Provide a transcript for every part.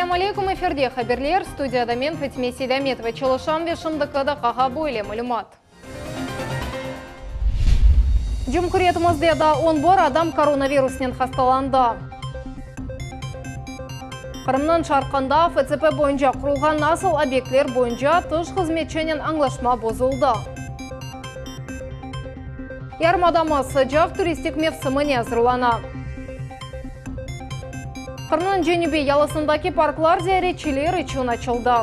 Esselâm aleyküm, efirde haberler, studiyada men Fatime Seydametova çalışam ve şimdiki daqqağa böyle malümat. Cumhuriyetimizde daa on bir adam koronavirusnen hastalandı. Qırımnıñ şarqında FTP boyunca qurulğan nasıl obyektler boyunca tış hızmetçinen añlaşma bozuldı. Yarımadamız sıcaq turistik mevsimine azırlana. Qırımnıñ cenübiy yalısındaki parklar ziyaretçiler içün açıldı.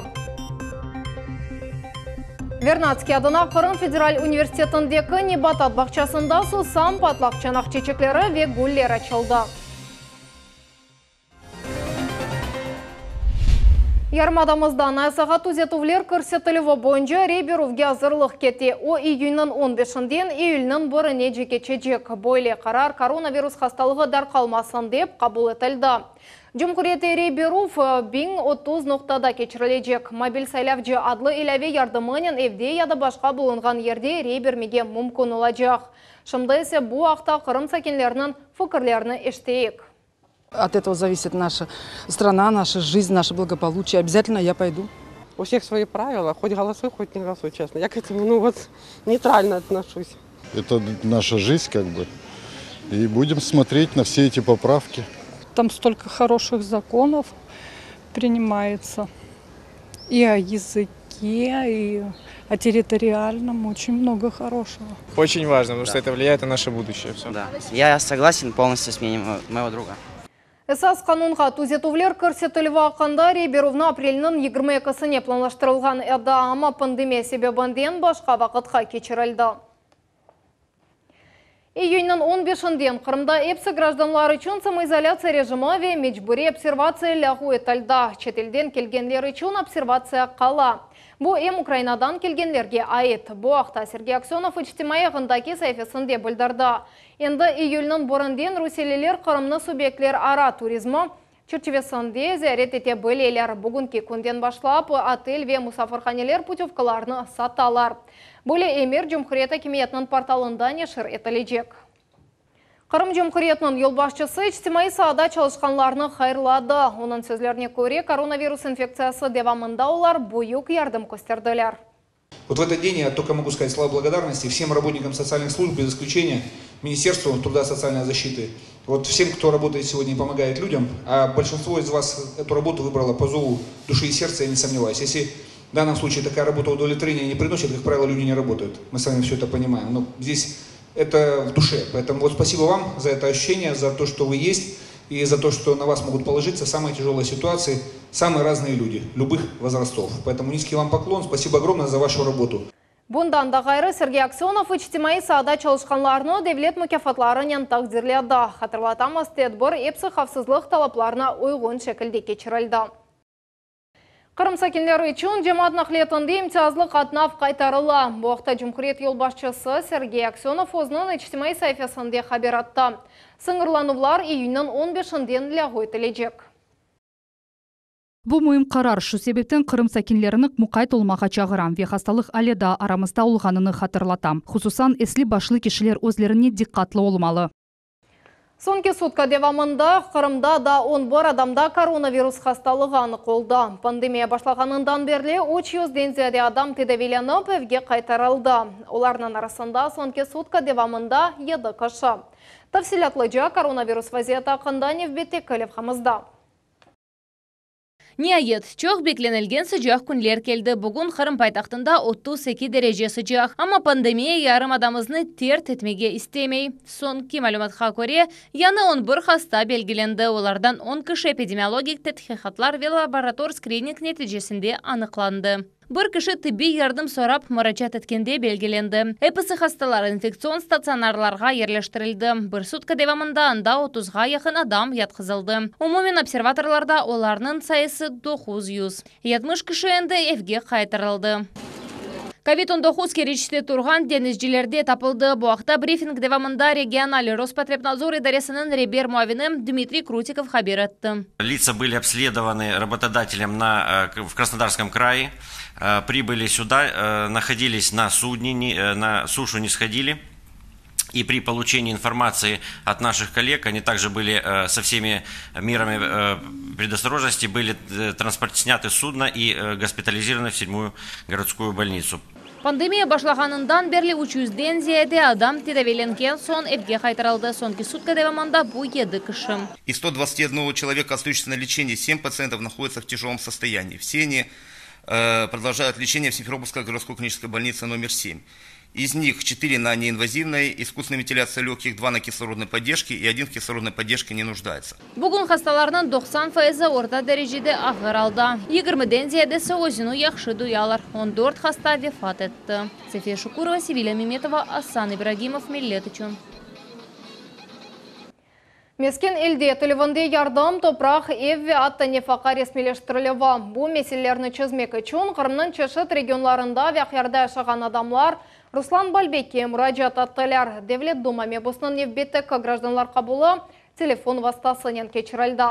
Vernadskiy adına Qırım federal universitetindeki nebatat bağçasında susam, patlaq çanaq çeçekleri ve güller açıldı. Yarımadamızda Anayasağa tüzetüvler kirsetilüvi boyunca rey berüvge azırlıq kete. O, iyünniñ on beşinden iyülniñ birinece keçecek. Böyle qarar koronavirus hastalığı darqalmasın dep qabul etildi. Cumhuriyette rey berüv 1030 noqtada keçirilecek. Mobil saylavcı adlı ilâve yardımınen evde ya da başqa bulunğan yerde rey bermege mümkün olacaq. Şimdi ise bu aqta Qırım sakinleriniñ fikirlerini eşiteyik. От этого зависит наша страна, наша жизнь, наше благополучие. Обязательно я пойду. У всех свои правила, хоть голосуй, хоть не голосуй, честно. Я к этому, ну вот, нейтрально отношусь. Это наша жизнь как бы. И будем смотреть на все эти поправки. Там столько хороших законов принимается. И о языке, и о территориальном. Очень много хорошего. Очень важно, потому что это влияет на наше будущее. Все. Да. Я согласен полностью с мнением моего друга. Esas qanunğa tüzetüvler kirsetilüvi aqqında rey berüvni aprelniñ 22-sine planlaştırılğan edi, amma pandemiya sebebinden başqa vaqıtqa keçirildi. İyünniñ 15-inden Qırımda epsi grajdanlar içün samoizolâtsiya rejimi ve mecburiy observatsiya lâğu etildi. Çetelden kelgenler içün observatsiya qala. Bu em Ukrainadan kelgenlerge ait. Bu aqta Sergey Aksönov içtimaiy ağındaki saifesinde bildirdi. Endi iyülniñ birinden rusiyeliler Qırımnı subyektlerara turizmi çerçivesinde ziyaret ete bileler. Bugünki künden başlap otel ve musafirhaneler putevkalarnı satalar. Böyle emir cumhuriyet akimiyetiniñ portalında neşir etilecek. Qırım Cumhuriyetiniñ yolbaşçısı içtimaiy saada çalışqanlarnı hayırladı. Onıñ sözlerine köre, koronavirus infektsiyası devamında olar büyük yardım kösterdiler. Вот в этот день я только могу сказать слова благодарности всем работникам социальных служб, без исключения, Министерству труда и социальной защиты, вот всем, кто работает сегодня и помогает людям, а большинство из вас эту работу выбрало по зову души и сердца, я не сомневаюсь. Если в данном случае такая работа удовлетворения не приносит, как правило, люди не работают. Мы с вами все это понимаем. Но здесь это в душе. Поэтому вот спасибо вам за это ощущение, за то, что вы есть, и за то, что на вас могут положиться в самой тяжелой ситуации самые разные люди, любых возрастов. Поэтому низкий вам поклон, спасибо огромное за вашу работу. Bundan da ğayrı Sergey Aksönov içtimaiy saada çalışqanlarnı devlet mukâfatlarınen taqdirledi. Hatırlatamız, tedbir epsi havfsızlıq talaplarına uyğun şekilde keçirildi. Qırım sakinleri içün cemaat naqliyatında imtiyazlı qatnav qaytarıla. Bu aqta Cumhuriyet yolbaşçısı Sergey Aksönov özüniñ içtimaiy saifesinde haber etti. Sıñırlanuvlar iyünniñ 15-inden lâğu etilecek. Bu müim qarar, şu sebepten Qırım sakinlerini muqayt olmağa çağıram ve hastalıq ale daa aramızda olğanını hatırlatam. Hususan, esli başlı kişiler özlerine diqqatlı olmalı. Soñki sutka devamında Qırımda daa 11 adamda koronavirus hastalığı anıq oldı. Pandemiya başlağanından berli 300-den ziyade adam tedaviylenip evge qaytarıldı. Olarnıñ arasında soñki sutka devamında 7 kişi. Tafsilâtlıca koronavirus vaziyeti aqqında nevbetteki levhamızda. Niayet, çoq beklenilgen sıcaq künler keldi. Bugün Qırım paytahtında 32 derece sıcaq. Amma pandemiya yarımadamıznı terk etmege istemey. Soñki malümatqa köre, yañı 11 hasta belgilendi. Olardan 10 kişi epidemiologik tedqiqatlar ve laborator skrining neticesinde anıqlandı. Bir kişi tibbiy yardım sorap muracaat etkende belgilendi. Episi hastalar infektsion statsionarlarğa yerleştirildi. Bir sutka devamında anda 30-ğa yaqın adam yatqızıldı. Umumen observatorlarda olarnıñ sayısı 900. 70 kişi endi evge qaytarıldı. COVID-19 Keriçte turğan deñizcilerde tapıldı. Bu aqta brifing devamında regional Rospotrebnadzor idaresiniñ reber muavini Dmitriy Krutikov haber etti. Лица были обследованы работодателем в Краснодарском крае, прибыли сюда, находились на судне, на сушу не сходили. И при получении информации от наших коллег, они также были э, со всеми мерами э, предосторожности, были э, транспорт, сняты с судна и госпитализированы в седьмую городскую больницу. Pandemiya başlağanından berli 300-den ziyade adam tedaviylengen soñ evge qaytarıldı. Soñki sutka devamında bu 7 kişi. Из 121 человека, остающихся на лечении, 7 пациентов находятся в тяжелом состоянии. Все они э, продолжают лечение в Симферопольской городской клинической больнице номер 7. Из них 4 на неинвазивной искусственной вентиляции легких, 2 на кислородной поддержке и один в кислородной поддержке не нуждается. Bugün hastalarnıñ 90 fayızı orta derecede ağır alda. 20-den ziyadesi özüni yahşı duyalar. 14 hasta vefat etti. София Шукурова, Севиля Меметова, Асан Ибрагимов, Millet içün. Mesken elde etilüvinde yardım, topraq, ev ve atta nefaqa resmiyleştirilüvi. Bu meselelerni çezmek içün Qırımnıñ çeşit regionlarında ve Aqyarda yaşağan adamlar Ruslan Balbekke muracaat ettiler. Devlet Duma mebusınıñ nevbetteki grajdanlar qabulı telefon vastasınen keçirildi.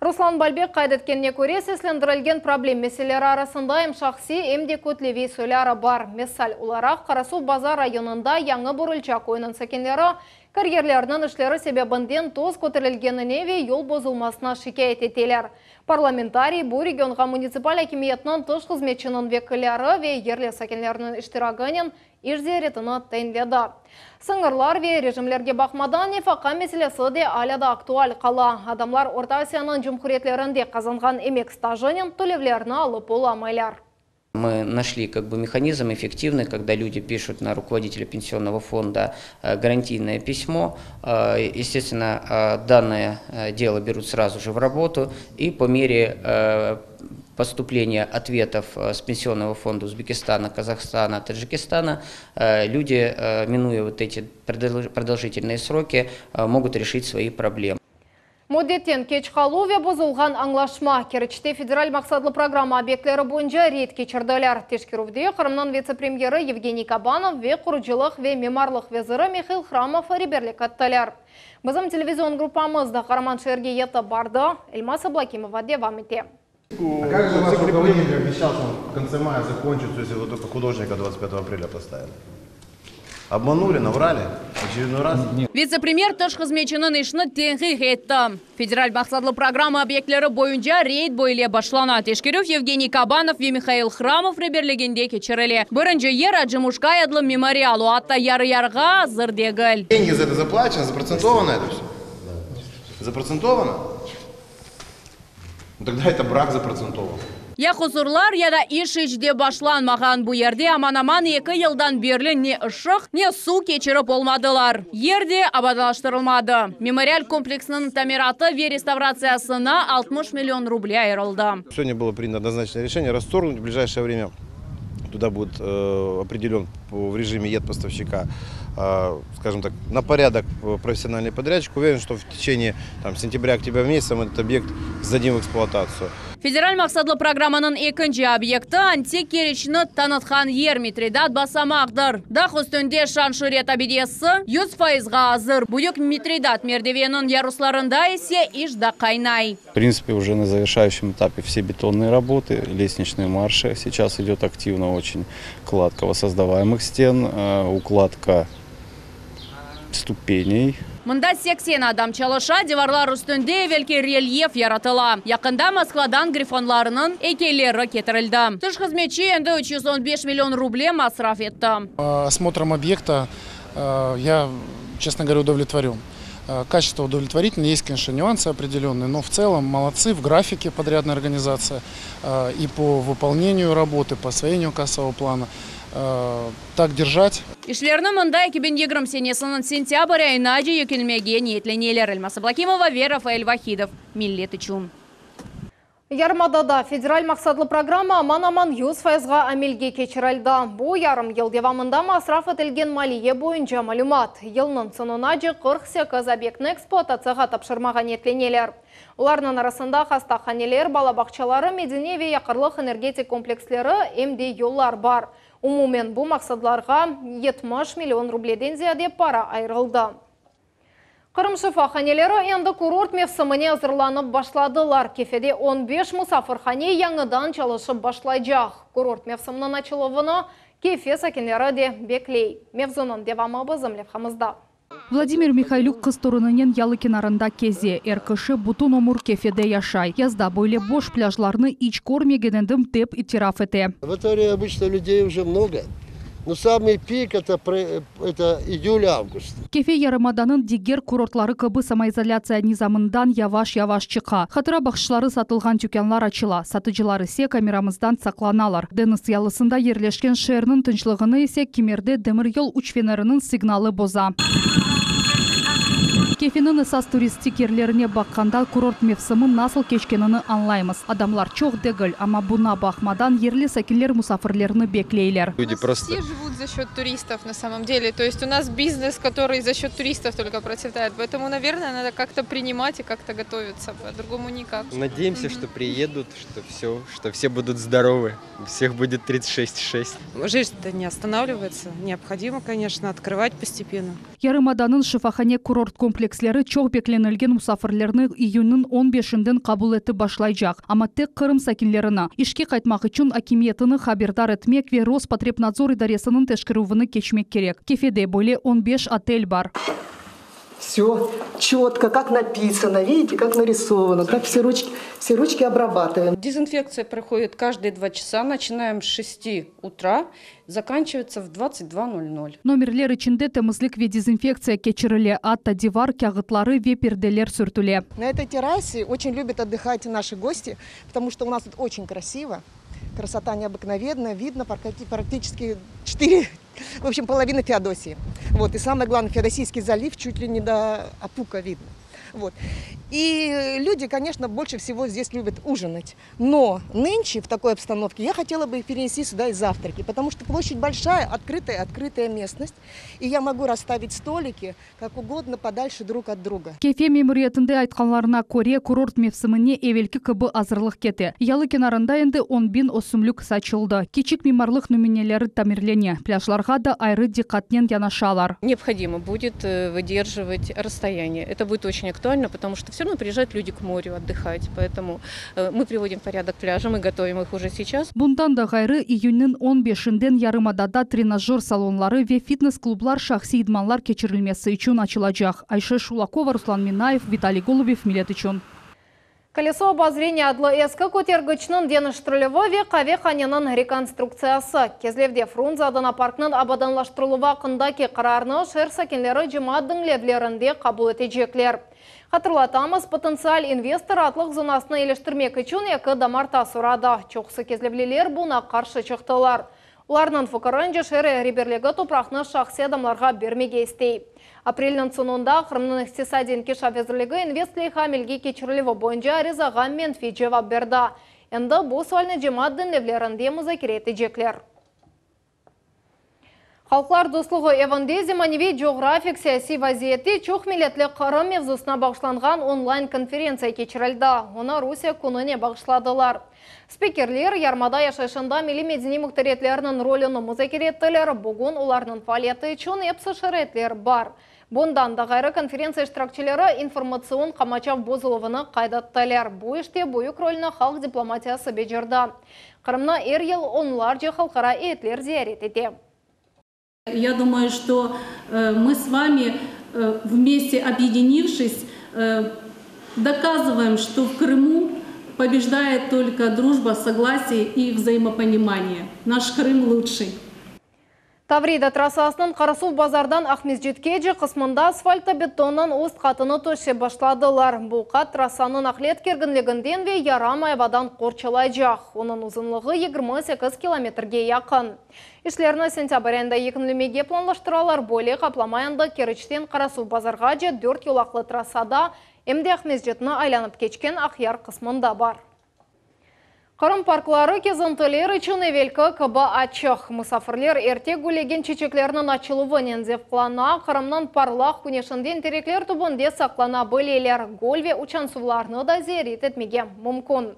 Ruslan Balbek qayd etkenine köre, seslendirilgen problem meseleleri arasında em şahsiy, em de kütleviy soyları bar. Misal olaraq, Qarasuvbazar rayonında Yañı Borulça köyüniñ sakinleri karyerlerniñ işleri sebebinden toz köterilgenine ve yol bozulmasına şikâyet eteler. Parlamentariy bu regionğa munitsipal akimiyetniñ tış hızmetçiniñ vekilleri ve yerli sakinlerniñ iştiraginen iş ziyaretini tayinledi. Sıñırlar ve rejimlerge baqmadan nefaqa meselesi de alâ da aktual qala. Adamlar Orta Asiyanıñ cumhuriyetlerinde qazanğan emek stajınen tölevlerni alıp olamaylar. Мы нашли как бы механизм эффективный, когда люди пишут на руководителя пенсионного фонда э, гарантийное письмо. Э, естественно, э, данное дело берут сразу же в работу и по мере поступления ответов с пенсионного фонда Узбекистана, Казахстана, Таджикистана, люди, минуя вот эти продолжительные сроки, могут решить свои проблемы. Müddetten keç qaluv ve bozulğan añlaşma. Keriçte federal maqsatlı programma obyektleri boyunca reyd keçirdiler. Teşkerüvde Qırımnıñ vitse-premyeri Yevgeniy Kabanov ve qurucılıq ve mimarlıq veziri Mihail Hramov reberlik ettiler. Bizim televizion gruppamız da qaraman şeerge yetip bardı. Elmaz Ablâkimova devam ete. А как же ваш руководитель обещал, что в конце мая закончит, если вы только художника 25 апреля поставили? Обманули, наврали? Очередной раз? Vitse-premyer tış hızmetçiniñ işini tenqit etti. Federal maqsatlı programma obyektleri boyunca reyd böyle başlana. Teşkerüv Yevgeniy Kabanov ve Mihail Hramov reberliginde keçirile. Birinci yer Acımuşqay adlı memorial, o atta yarı-yarığa azır degil. Деньги за это заплачены, запроцентовано это все? Запроцентовано? Ну тогда это брак запроцентован. Ya qusurlar, ya da iş iç de başlanmağan. Bu yerde aman-aman 2 yıldan berli ne ışıq, ne suv keçirip olmadılar. Yer de abadanlaştırılmadı. Memorial kompleksiniñ tamiratı ve restavratsiyasına 60 million ruble ayırıldı. Сегодня было принято однозначное решение расторгнуть в ближайшее время. Туда будет э, определен в режиме ЕД-поставщика, э, скажем так, на порядок профессиональный подрядчик. Уверен, что в течение там, сентября-октября месяца мы этот объект сдадим в эксплуатацию. Federal maqsatlı programmanıñ ekinci obyekti antik Keriçni tanıtqan yer Mitridat basamaqtır. Dağ üstünde şan-şüret abidesi 100 fayızğa azır. Büyük Mitridat merdiveniniñ yaruslarında ise iş da qaynay. В принципе, уже на завершающем этапе все бетонные работы, лестничные марши. Сейчас идет активно очень кладка воссоздаваемых стен, э, укладка ступеней. Mında 80 adam çalışa, divarlar üstünde evelki relyef yaratıla. Yaqında Moskvadan grifonlarnıñ eykelleri ketirildi. Tış hızmetçi endi 315 million ruble masraf etti. Осмотром объекта э, я, честно говоря, удовлетворен. Э, Качество удовлетворительное, есть, конечно, нюансы определенные, но в целом молодцы в графике подрядная организация э, и по выполнению работы, по освоению кассового плана. Э, Так держать. İşlerni mında 2020 senesiniñ sentâbr ayınace yekünlemege niyetleneler. Elmaz Ablâkimova ve Rafael Vahidov. Millet içün. Yarımadada federal maqsatlı programma aman-aman 100 fayızğa amelge keçirildi. Bu yarım yıl devamında masraf etilgen maliye boyunca malümat. Yılnıñ soñunace 48 obyektni ekspluatatsiyağa tapşırmağa niyetleneler. Olarnıñ arasında hastahaneler, bala bağçaları, medeniy ve yaqarlıq energetik kompleksleri, em de yollar bar. Umumen bu maqsatlarğa 70 million rubleden ziyade para ayırıldı. Qırım şifahaneleri endi kurort mevsimine azırlanıp başladılar. Kefede 15 musafirhane yañıdan çalışıp başlaycaq. Kurort mevsiminiñ açıluvını Kefe sakinleri de bekley. Mevzunıñ devamı bizim levhamızda. Vladimir Mihaylük qız torunınen yalı kenarında keze. Er kişi bütün ömür Kefede yaşay. Yazda böyle boş plâjlarnı iç körmegen edim, dep itiraf ete. В это время обычно людей уже много. Но самый пик это, это июль-август. Kefe yarımadanıñ diger kurortları kibi samoizolâtsiya nizamından yavaş-yavaş çıqa. Hatıra bahşışları satılğan tükânlar açıla, satıcılar ise kameramızdan saqlanalar. Deñiz yalısında yerleşken şeerniñ tınçlığını ise kimerde demiryol uçfeneriniñ signalı boza. Kefeniñ esas turistik yerlerine baqqanda kurort mevsimi nasıl keçkenini añlaymız. Adamlar çoq degil, amma buña baqmadan yerli sakinler musafirlerni bekleyler. Люди просто Все живут за счет туристов на самом деле. То есть у нас бизнес, который за счет туристов только процветает. Поэтому, наверное, надо как-то принимать и как-то готовиться. По-другому никак. Надеемся, что приедут, что все, что все будут здоровы, у всех будет 36,6. Жизнь-то не останавливается. Необходимо, конечно, открывать постепенно. Yarımadanıñ şifahane kurort kompleksleri çoq beklenilgen musafirlerni iyünniñ on beşinden qabul etip başlaycaq. Amma tek Qırım sakinlerini. İşke qaytmaq içün akimiyetini haberdar etmek ve Rospotrebnadzor idaresiniñ teşkerüvini keçmek kerek. Kefede böyle 15 otel bar. Все четко, как написано, видите, как нарисовано, так все ручки, все ручки обрабатываем. Дезинфекция проходит каждые 2 часа. Начинаем с 6 утра, заканчивается в 22.00. Nomerler içinde temizlik ve dezinfektsiya keçirile, atta divar kâğıtları ve perdeler sürtüle. На этой террасе очень любят отдыхать наши гости, потому что у нас тут очень красиво. Красота необыкновенная, видно практически 4, в общем, половина Феодосии. Вот, и самое главное, Феодосийский залив чуть ли не до Опука видно. Вот. И люди, конечно, больше всего здесь любят ужинать. Но нынче в такой обстановке я хотела бы их перенести сюда и завтраки, потому что площадь большая, открытая, открытая местность. И я могу расставить столики как угодно подальше друг от друга. Kefe memuriyetinde aytqanlarına köre kurort mevsimine evelki kibi azırlıq kete. Yalı kenarında endi 10 000 ösümlik saçıldı. Kiçik mimarlıq nümüneleri tamirlene. Plâjlarğa da ayrı diqqatnen yanaşalar. Необходимо будет э, выдерживать расстояние. Это будет очень актуально, потому что все равно приезжают люди к морю отдыхать. Поэтому э, мы приводим в порядок пляжи, мы готовим их уже сейчас. Bundan da ğayrı iyünniñ 15-inden yarımadada trenajör salonları ve fitnes-klublar şahsiy idmanlar keçirilmesi içün açılacaq. Ayşe Şulakova, Ruslan Minayev, Vitaliy Golubev, Millet içün. Колесо обозрения adlı eski kötergiçniñ deñiştirilüvi ve qavehaneniñ rekonstruktsiyası. Kezlevde Frunze adına parknıñ abadanlaştırıluvı aqqındaki qararnı şeer sakinleri cemaat diñlevlerinde qabul etecekler. Hatırlatamız, potentsial investor raatlıq zonasını iyileştirmek içün eki damarta soradı. Çoqusı kezlevliler buña qarşı çıqtılar. Olarnıñ fikirince şeer reberligi topraqnı şahsiy adamlarğa bermege istey. Aprelniñ soñunda Qırımnıñ iqtisadiy inkişaf nazirligi invest leyha amelge keçirilüvi boyunca arizağa menfiy cevap berdi. Endi bu sualni cemaat diñlevlerinde muzakere etecekler. Halqlar dostluğı evinde zemaneviy coğrafik siyasiy vaziyette çoq milletli Qırım mevzusına bağışlanğan onlayn konferentsiya keçirildi. Onı Rusiye kününe bağışladılar. Spikerler yarımada yaşayışında milliy medeniy muhtariyetlerniñ rolüni muzakere ettiler. Bugün olarnıñ faaliyeti içün epsi şaraitler bar. Bundan da ğayrı konferentsiya iştirakçileri informatsion qamaçav bozuluvını qayd ettiler. Bu işte büyük rolni halq diplomatiyası becerdi. Qırımnı er yıl onlarca halqara eyetler ziyaret ete. Я думаю, что э, мы с вами э, вместе объединившись, э, доказываем, что в Крыму побеждает только дружба, согласие и взаимопонимание. Наш Крым лучший. Tavrida trassasınıñ Qarasuvbazardan Aqmescitkece qısmında asfaltobetonnıñ üst qatını töşep başladılar. Bu qat trassanıñ aqlet kerginliginden ve yaramay avadan qorçalaycaq. Onıñ uzunlığı 28 kilometrge yaqın. İşlerni sentâbr ayında yekünlemege planlaştıralar. Böyle qaplama endi Keriçten Qarasuvbazarğace 4 yolaqlı trassada, em de Aqmescitni aylanıp keçken Aqyar qısmında bar. Qırım parkları kezintiler içün evelki kibi açıq. Musafirler erte güllegen çiçeklerniñ açıluvınen zevqlana, Qırımnıñ parlaq küneşinden terekler tübünde saqlana bileler. Göl ve uçansuvlarnı da ziyaret etmege mümkün.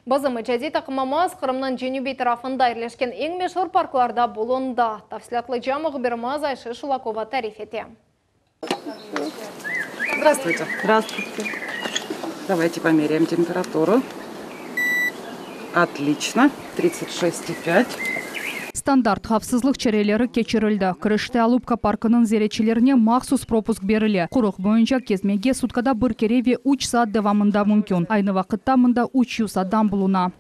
Bizim icadiy taqımımız Qırımnıñ cenübiy tarafında yerleşken eñ meşur parklarda bulundı. Tafsilâtlıca mühbirimiz Ayşe Şulakova tarif ete. Здравствуйте. Здравствуйте. Давайте померяем температуру. Отлично. 36,5. Standart havfsızlıq çareleri keçirildi. Kirişte Alupka parkınıñ ziyaretçilerine mahsus propusk berile. Qoruq boyunca kezmege sutkada bir kere ve üç saat devamında mümkün. Aynı vaqıtta mında 300 adam buluna.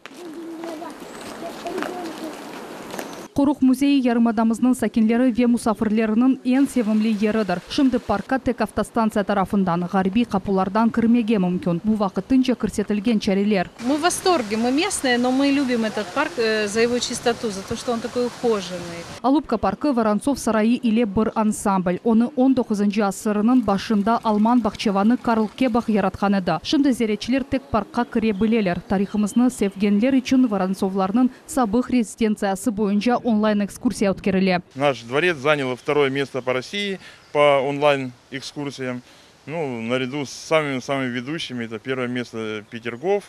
Qoruq müzeyi yarımadamıznıñ sakinleri ve musafirleriniñ eñ sevimli yeridir. Şimdi parkqa tek avtostantsiya tarafından, ğarbiy qapulardan kirmege mümkün. Bu vaqtınca kirsetilgen çareler. Мы в восторге, мы местные, но мы любим этот парк за его чистоту, за то, что он такой ухоженный. Alupka parkı Vorontsov sarayı ile bir ansambl. Onı on doquzıncı asırınıñ başında alman bağçevanı Karl Kebah yaratqan edi. Şimdi ziyaretçiler tek parkqa kire bileler. Tarihımıznı sevgenler içün Vorontsovlarnıñ sabıq rezidentsiyası boyunca onlayn ekskursiya ötkerile. Наш дворец занял второе место по России по онлайн экскурсиям. Ну, наряду с самыми-самыми ведущими, это первое место Петергоф,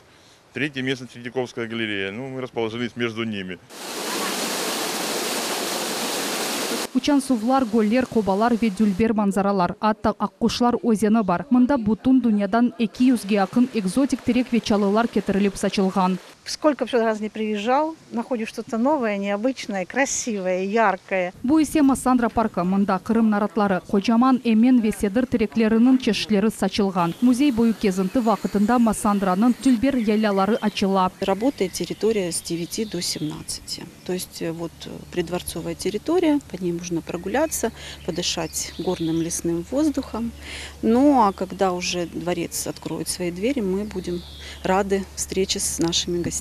третье место Третьяковская галерея. Ну, мы расположились между ними. Uçan suvlar, göller, qobalar ve dülber manzaralar, atta aqquşlar özeni bar. Mında bütün dünyadan eki yüzge yaqın ekzotik terek ve çalılar ketirilip saçılğan. Сколько сюда раз не приезжал, находишь что-то новое, необычное, красивое, яркое. Bu ise Massandra parkı. Mında Qırım naratları, qocaman emen ve sedir terekleriniñ çeşitleri saçılğan. Müzey boyu kezinti vaqtında Massandranıñ dülber yaylaları açıla. Работает территория с 9 до 17. То есть вот придворцовая территория, по ней можно прогуляться, подышать горным лесным воздухом. Ну а когда уже дворец откроет свои двери, мы будем рады встрече с нашими гостями.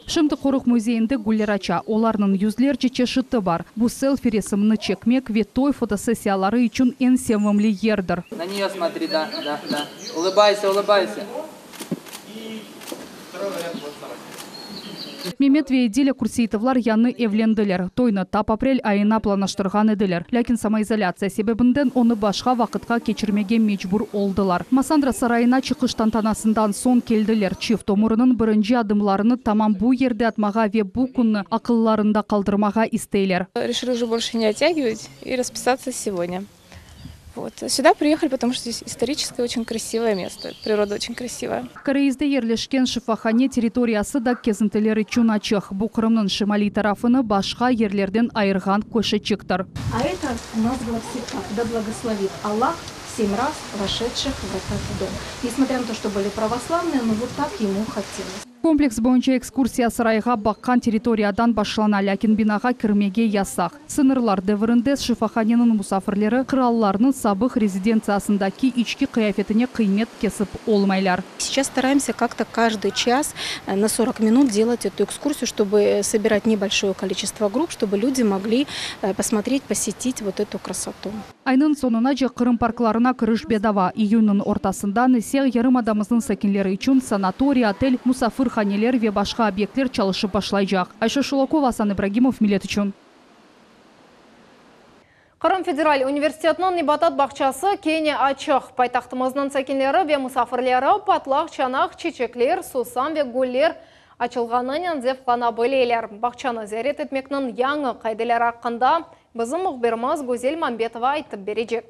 Şimdi qoruq müzeyinde güller aça. Olarnıñ yüzlerce çeşiti bar. Bu selfi resimini çekmek ve toy fotosessiyaları içün eñ sevimli yerdir. На нее смотри, да, да, да. Улыбайся, улыбайся. Memet ve Edile Kurseitovlar yañı evlendiler. Toynı tap aprel ayına planlaştırğan ediler. Lâkin samoizolâtsiya sebebinden onı başqa vaqıtqa keçirmege mecbur oldılar. Massandra sarayına çıqış tantanasından soñ keldiler. Çift ömüriniñ birinci adımlarını tamam bu yerde atmağa ve bu künni aqıllarında qaldırmağa isteyler. Решили уже больше не оттягивать и расписаться сегодня. Вот. Сюда приехали, потому что здесь историческое очень красивое место, природа очень красивая. Koreizde yerleşken şifahane territoriyası da kezintiler içün açıq. Bu Qırımnıñ şimaliy tarafını başqa yerlerden ayırğan köşeçiktir. А это у нас гласит так: Да благословит Аллах семь раз вошедших в этот дом. Несмотря на то, что были православные, но вот так ему хотелось. Kompleks boyunca ekskursiya sarayğa baqqan territoriyadan başlana, lâkin binağa kirmege yasaq. Sıñırlar devirinde şifahaneniñ musafirleri qırallarnıñ sabıq rezidentsiyasındaki içki qıyafetine qıymet kesip olmaylar. Сейчас стараемся как-то каждый час на 40 минут делать эту экскурсию, чтобы собирать небольшое количество групп, чтобы люди могли посмотреть, посетить вот эту красоту. Aynıñ soñunace Qırım parklarına kiriş bedava. İyünniñ ortasından ise yarımadamıznıñ sakinleri içün sanatoriy, otel, musafirhaneler ve başqa obyektler çalışıp başlaycaq. Ayşe Şulakova, Asan İbragimov, Millet içün. Qırım federal universitetiniñ nebatat bağçası kene açıq. Paytahtımıznıñ sakinleri ve musafirleri patlaq çanaq, çiçekler, susam ve güller açılğanınen zevqlana bileler. Bağçanı ziyaret etmekniñ yañı qaideleri aqqında bizim mühbirimiz Güzel Mambetova aytıp berecek.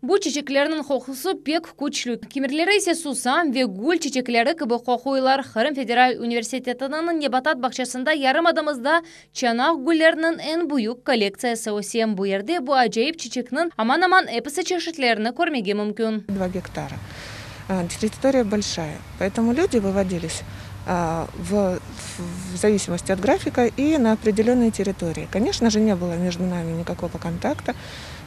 Bu çiçeklerniñ qoqusı pek küçlü. Kimerleri ise susam ve gül çiçekleri kibi qoquylar. Qırım federal universitetiniñ nebatat bağçasında yarımadamızda çanaq gülleriniñ eñ büyük kollektsiyası öse. Bu yerde bu acayip çiçekniñ aman-aman episi çeşitlerini körmege mümkün. Два гектара. Территория большая, поэтому люди выводились в в зависимости от графика и на определенной территории. Конечно же, не было между нами никакого контакта.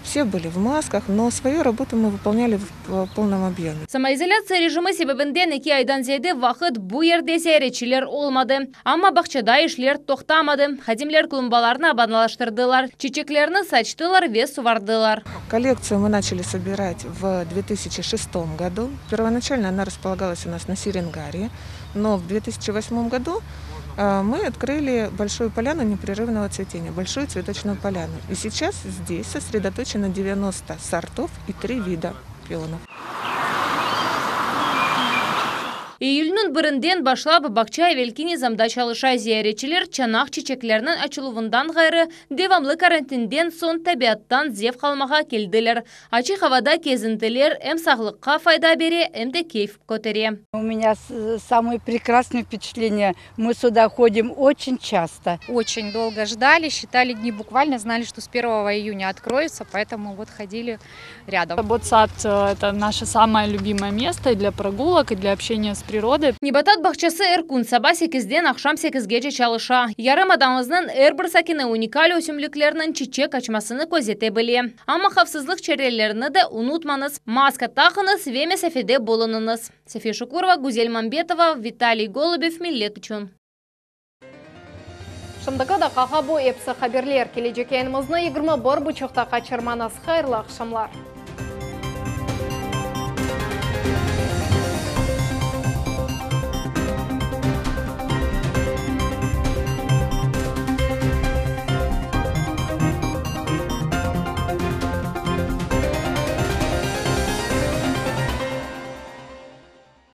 Все были в масках, но свою работу мы выполняли в полном объеме. Samoizolâtsiya rejimi sebebinden eki aydan ziyade vaqıt bu yerde ziyaretçiler olmadı. Amma bağçada işler toqtamadı. Hadimler klumbalarnı abadanlaştırdılar, çiçeklerni saçtılar ve suvardılar. Коллекцию мы начали собирать в 2006 году. Первоначально она располагалась у нас на Серенгаре, но в 2008 году мы открыли большую поляну непрерывного цветения, большую цветочную поляну. И сейчас здесь сосредоточено 90 сортов и 3 вида пионов. İyülniñ birinden başlap bağça evelki nizamda çalışa, ziyaretçiler çanaq çiçeklerniñ açıluvından ğayrı, devamlı karantinden soñ tabiattan zevq almağa keldiler. Açıq avada kezintiler em sağlıqqa fayda bere, em de keyf kötere. У меня самые прекрасные впечатления. Мы сюда ходим очень часто. Очень долго ждали, считали дни буквально, знали, что с 1 июня откроется, поэтому вот ходили рядом. Ботсад – это наше самое любимое место и для прогулок, и для общения с природой. Nebatat bağçası er kün saba sekizden aqşam sekizgece çalışa. Yarımadamıznıñ er bir sakini unikal ösümliklerniñ çiçek açmasını közete bile. Amma havfsızlıq çarelerini de unutmañız, maska taqıñız ve mesafede bulunıñız. Safiye Şukurova, Güzel Mambetova, Vitaliy Golubev, Millet içün. Şimdiki daqqağa bu episi haberler. Kelecek yayınımıznı 21 buçuqta qaçırmañız. Hayırlı aqşamlar.